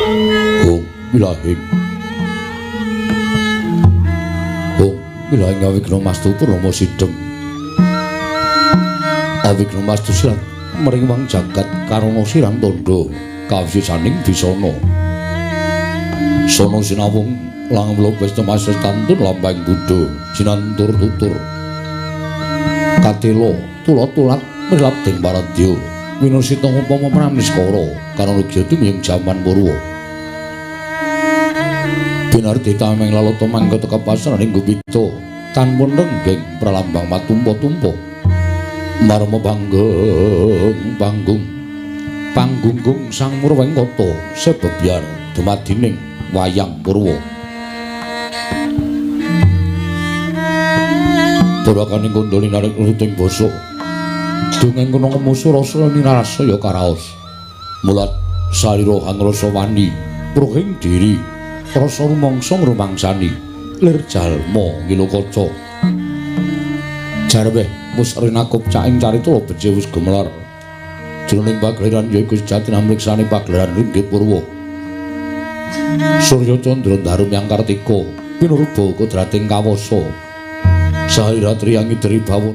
Hong wilahing. Hong wilahing awigna mastu purnama sidhem. Awigna mastu sirat mring wang jagat karana sirang tandha kawisisaning bisana. Sono sinawung lang mlopes temasih tantun lampahing Buddha jinantur tutur. Katela tula-tulat milabding paradya winasita upama pramiskara karana tumiyeng jaman purwa. Binardi tameng lalata mangkata kapasaran ing gupita tanpun renggeng pralambang matumpa-tumpa. Marma panggung panggung panggunggung sang murwengkata sebebyar dumadining wayang purwa. Purwakaning kandha linarik nuruting basa dongeng kuna ngemusu rasa ninarasa karaos. Mulat salira hangrasa wani pruhing diri rasa rumangsa ngrumangsani lir jalma ngilokaca. Jarweh wis rinakup caing carita beje wis gemelar. Jroning pagelaran ya iku sejati namriksani pagelaran ringgit purwa. Surya Candra Darum yang Kartika pinurba kodrating kawasa. Sahira triyang idri bawon.